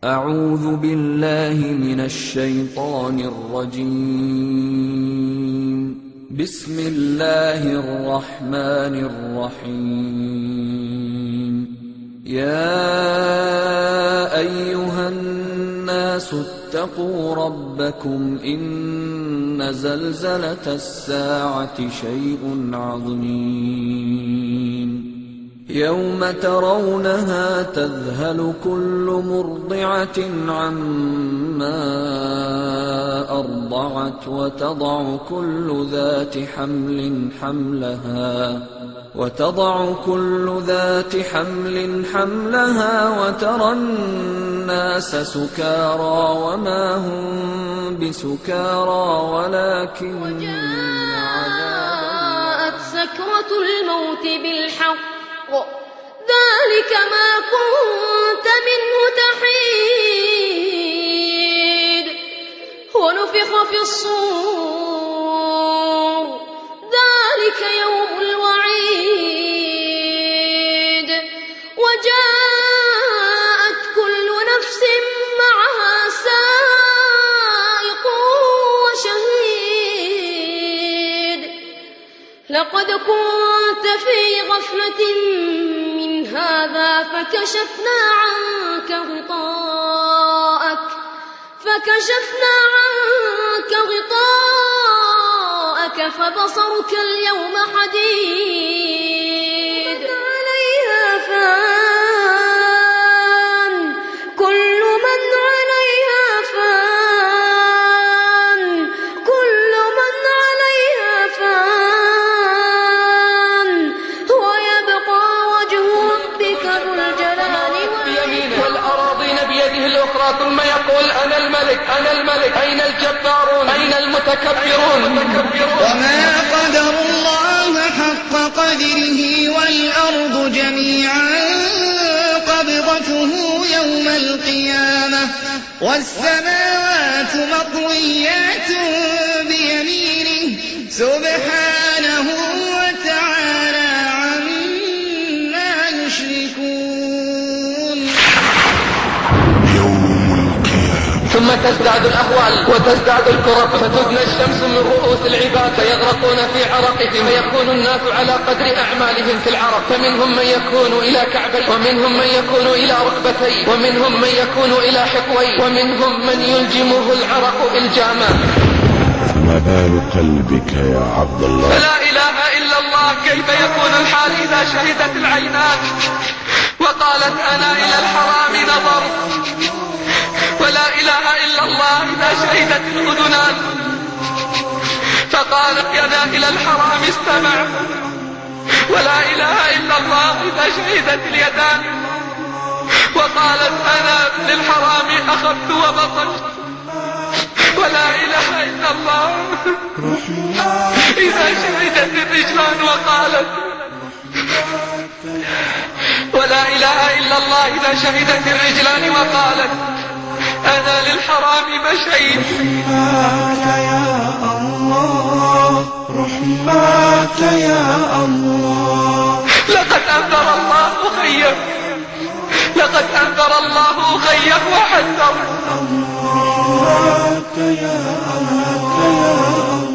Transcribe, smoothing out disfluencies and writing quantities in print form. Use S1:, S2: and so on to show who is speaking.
S1: أعوذ بالله من الشيطان الرجيم. بسم الله الرحمن الرحيم. يا أيها الناس اتقوا ربكم إن زلزلة الساعة شيء عظيم يوم ترونها تذهل كل مرضعة عما أرضعت وتضع كل ذات حمل حملها وترى الناس سكارى وما هم بسكارى ولكن
S2: وجاءت سكرة الموت بالحق ذلك ما كنت منه تحيد ونفخ في الصور ذلك يوم الوعيد وجاءت كل نفس معها سائق وشهيد لقد كنت في غفلة من هذا فكشفنا عنك غطاءك فبصرك اليوم حديد عليها فان كل من عليها فان كل من عليها فان ويبقى وجه ربك ذو الجلال والإكرام
S3: والأراضين بيده الأخرى ثم يقول أنا الملك أنا الملك أين الجبارون أين المتكبرون
S4: وما قدر الله حق قدره والأرض جميعا قبضته يوم القيامة والسماوات مطويات بيمينه سبحانه وتعالى عما يشركون.
S3: ثم تزداد الأهوال وتزداد الكرب فتدنى الشمس من رؤوس العباد فيغرقون في عرقهم فيكون الناس على قدر أعمالهم في العرق فمنهم من يكون إلى كعبيه ومنهم من يكون إلى ركبتيه ومنهم من يكون إلى حقويه ومنهم من يلجمه العرق إلجاما.
S5: فما بال قلبك يا عبد الله؟
S3: فلا إله إلا الله كيف يكون الحال إذا شهدت العينات وقالت أنا إلى الحرام نظرت ولا إله إلا الله إذا شهدت الأذنان فقالت يدا إلى الحرام استمع ولا إله إلا الله إذا شهدت اليدان وقالت أنا للحرام أخذت وبطشت ولا إله إلا الله إذا شهدت الرجلان وقالت ولا إله إلا الله إذا شهدت الرجلان وقالت أنا للحرام مشيت.
S6: رحمك يا الله رحمك يا الله.
S3: لقد أنذر الله خيّه لقد أنذر الله خيّه وحذر.
S6: رحمك يا الله